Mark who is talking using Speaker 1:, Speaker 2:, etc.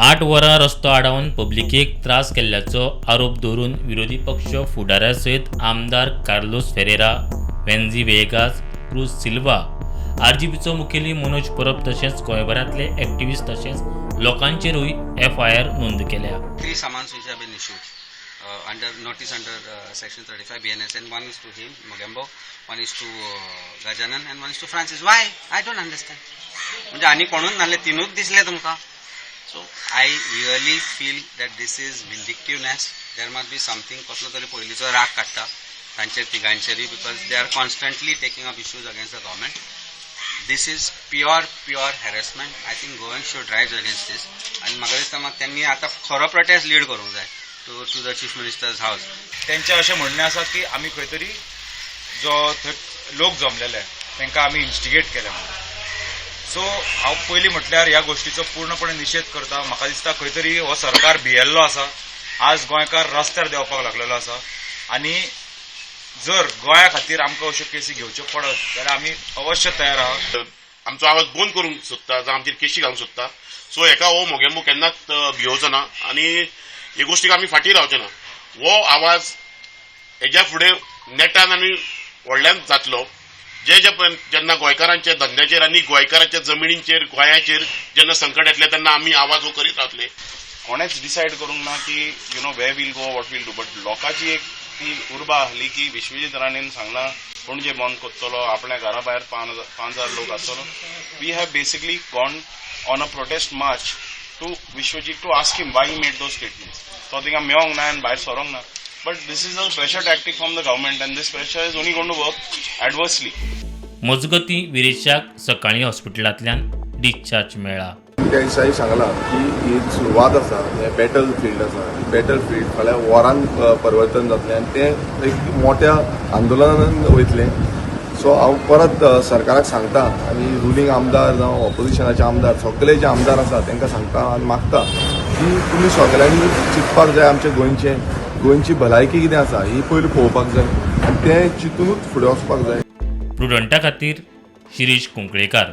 Speaker 1: 8 वरां रस्तो आडावन पब्लिकेक त्रास केल्ल्याचो आरोप दवरून विरोधी पक्ष फुडाऱ्या सयत आमदार कार्लोस फेरेरा, वेन्झी व्हिएगास, क्रूज सिल्वा, आरजीपीचो मुखेली मनोज परब तशेंच गोंयभरांतले एक्टिविस्ट तशेंच लोकांचेरूय एफआयआर नोंद केल्या.
Speaker 2: Three summons which have been issued under notice under section 35 BNS, and one is to him, Mogambo, one is to Gajanan and one is to Francis. Why? I don't understand. म्हणजे आनी कोणूच नासले, तिनूच दिसले तुमकां. So I really feel that this is vindictiveness. There must be something, कसलो तरी पयलींचो राग काडटा तांचेर तिगांचेरूय, because they are constantly taking up issues against the government. This is pure, pure harassment. I think Goan should rise against this. आनी म्हाका दिसता मात त्यांनी आतां खरो प्रोटेस्ट लीड करूंक जाय to the Chief Minister's house.
Speaker 3: तेंचें अशें म्हणणें आसा की आमी खंय तरी जो थंय लोक जमलेले तांकां आमी इन्स्टिगेट केले म्हणून. सो हांव पयलीं म्हटल्यार ह्या गोश्टीचो पूर्णपणे निशेध करता. म्हाका दिसता खंय तरी हो सरकार भियेल्लो आसा. आज गोंयकार रस्त्यार देंवपाक लागलेलो आसा आनी जर गोंया खातीर आमकां अश्यो केसी घेवच्यो पडत जाल्यार आमी अवश्य तयार आहा.
Speaker 4: आमचो आवाज बंद करूंक सोदता जावं आमचेर केशी घालूंक सोदता. सो हेका हो मोगेंबो केन्नाच भियोवचो ना आनी हे गोश्टीक आमी फाटीं रावचे ना. हो आवाज हेज्या फुडें नेटान आनी व्हडल्यान जातलो. जे जे जेन्ना गोंयकारांच्या धंद्याचेर आनी गोंयकारांच्या जमिनींचेर, गोंयाचेर जेन्ना संकट येतलें तेन्ना आमी आवाज हो करीत रावतले.
Speaker 5: कोणेच डिसायड करूंक ना की where we'll go, what we'll do, but लोकांची एक ती उर्बा आहली की विश्वजीत राणेन सांगला पणजे बंद करतलो, आपल्या घरा भायर 5,000 लोक आसतलो. We have basically gone on a protest march to Vishwajit to ask him why he made those statements. तो थिंगा मेळोंक ना आनी भायर सरोंक ना, but this is a pressure tactic from the government and this pressure is only gonna work adversely.
Speaker 1: मजगतीं, विरेशाक सकाळीं हॉस्पिटलांतल्यान डिस्चार्ज मेळ्ळा.
Speaker 6: त्या दिसांनी सांगलां की ही सुरवात आसा. हें बॅटल फिल्ड आसा. बॅटल फिल्ड फाल्यां वॉरान परिवर्तन जातलें आनी तें एक मोठ्या आंदोलनान वयतलें. सो हांव परत सरकाराक सांगता आनी रुलींग आमदार जावं ऑपोजिशनाचे आमदार, सगळे जे आमदार आसा तांकां सांगता आनी मागता की तुमी सगळ्यांनी चिंतपाक जाय. आमच्या गोंयचें, गोंयची भलायकी कितें आसा ही पयलीं पळोवपाक जाय आनी तें चिंतुनूच फुडें वचपाक जाय.
Speaker 1: प्रुडंटा खातीर शिरीष कुंकळेकार.